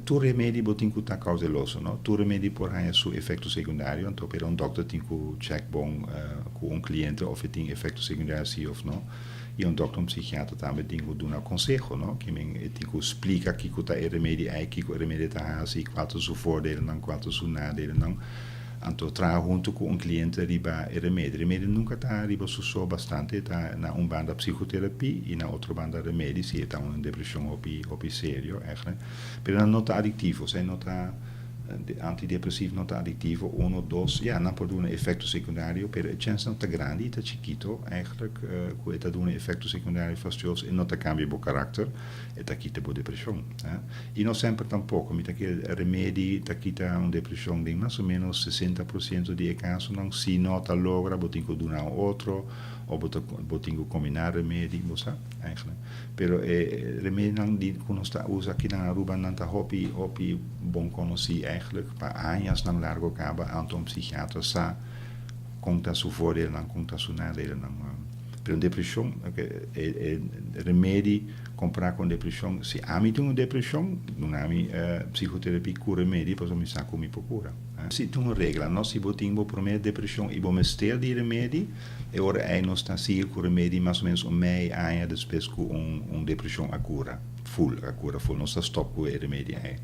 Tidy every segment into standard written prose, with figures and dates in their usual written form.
Tur remedi bo tin ku ta kauteloso, no? Tur remedi por haña su efekto sekundario, anto pero un dòkter tin ku chèk bon ku un kliente òf e tin efekto sekundario si òf no. I un dòkter, un psikiatra tambe tin ku duna konseho, no? Ke men e tin ku splika kiko ta e remedi ei, kiko e remedi ta hasi, kua ta su voordelennan, kua ta su nadelennan. Anto traha huntu ku un kliente riba e remedi. Remedi nunka ta riba su so bastante, e ta na un banda psikoterapia i na otro banda remedi si e ta un depreshon hopi hopi serio eigenlijk. Pero nan no ta adiktivo, esei no ta antidepresivo no ta adiktivo, uno, dos, ya nan por duna efekto sekundario pero e chèns no ta grandi, ta chikito eigenlijk ku e ta duna efekto sekundario fastioso, e no ta kambia bo karakter, e ta kita bo depreshon. I no semper tampoko. Mi ta kere remedi ta kita un depreshon den mas o menos 60% di e kasonan. Si no ta logra bo tin ku duna un otro o bo ta bo tin ku kombiná remedi, bo sa, eigenlijk. Pero e remedinan di ku nos ta usa aki na Aruba nan ta hopi hopi bon konosí eigenlijk pa añasnan largo kaba anto un psikiatra sa kon ta su voordeelnan, kon ta su nadeelnan. Pero un depreshon, e remedi Kompará ku un depreshon, si ami tin un depreshon, duna mi psikoterapia ku remedi pasobra mi sa ku mi por kura. Si tin un regla, no? Si bo tin bo promé depreshon i bo mester di remedi, e ora ei nos ta sigui ku remedi mas o ménos un mei aña despues ku un depreshon a kura ful, a kura ful. Nos ta stòp ku e remedi ei.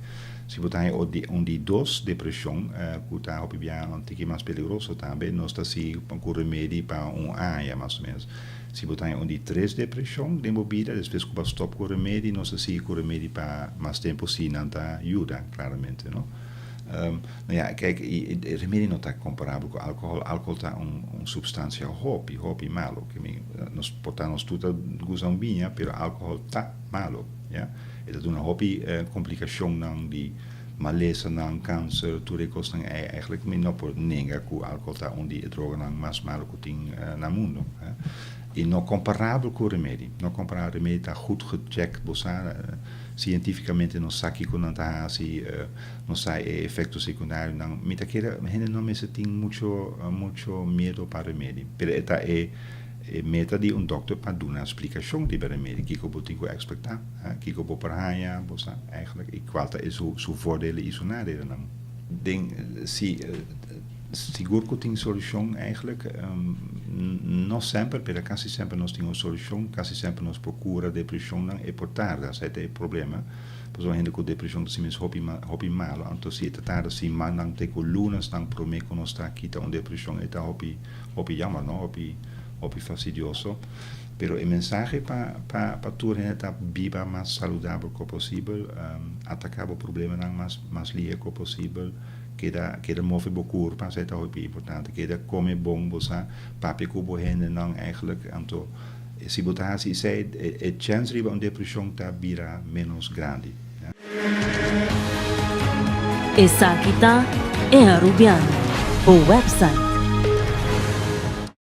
Si bo ta haña un di dos depreshon, ku ta hopi bia un tiki mas peligroso tambe, nos ta sigui ku remedi pa un aña mas o ménos. Si bo ta haña un di tres depreshon den bo bida despues ku bo a stòp ku remedi, nos ta sigui ku remedi pa mas tempu si nan ta yuda, klaramente, no? No ya, kijk, e remedi no ta komparabel ku alkohòl. Alkohòl ta un supstansia hopi, hopi malu. Ke mi, nos por ta nos tur ta gusta un biña, pero alkohòl ta malu, ya. E ta duna hopi komplikashonnan di malesanan, kanser, tur e kosnan ei. Eigenlijk mi no por nenga ku alkohol ta un di e droganan mas malu ku tin na mundu. I no komparabel ku remedi. No komparabel. Remedi ta goed gecheckt, bo sa, sientifikamente nos sa kiko nan ta hasi, nos sa e efekto sekundarionan. Mi ta kere hende no mester tin mucho mucho miedo pa remedi. Pero e ta e E meta di un dokter pa duna splikashon riba remedi, kiko bo tin ku ekspektá, kiko bo por haña, bo sa eigenlijk, i kual ta e su su voordelen i su nadelennan. Den si sigur ku tin solushon eigenlijk, no semper, pero kasi semper nos tin un solushon, kasi semper nos por kura depreshonnan, e por tarda, esei ta e problema, pasobra hende ku depreshon ta sinti mes hopi hopi malo, anto si e ta tarda simannan te ku lunasnan promé ku nos ta kita un depreshon e ta hopi. Hopi jammer no, hopi hopi fastidioso, pero e mensahe pa pa pa tur hende ta biba mas saludabel ku posibel, ataka bo problemanan mas mas lihe ku posibel, keda keda move bo kurpa, esei ta hopi importante, keda kome bon bo sa, papia ku bo hendenan eigenlijk, anto si bo ta hasi esei e chèns riba un depreshon ta bira ménos grandi. Esaki ta E Arubiano, bo website.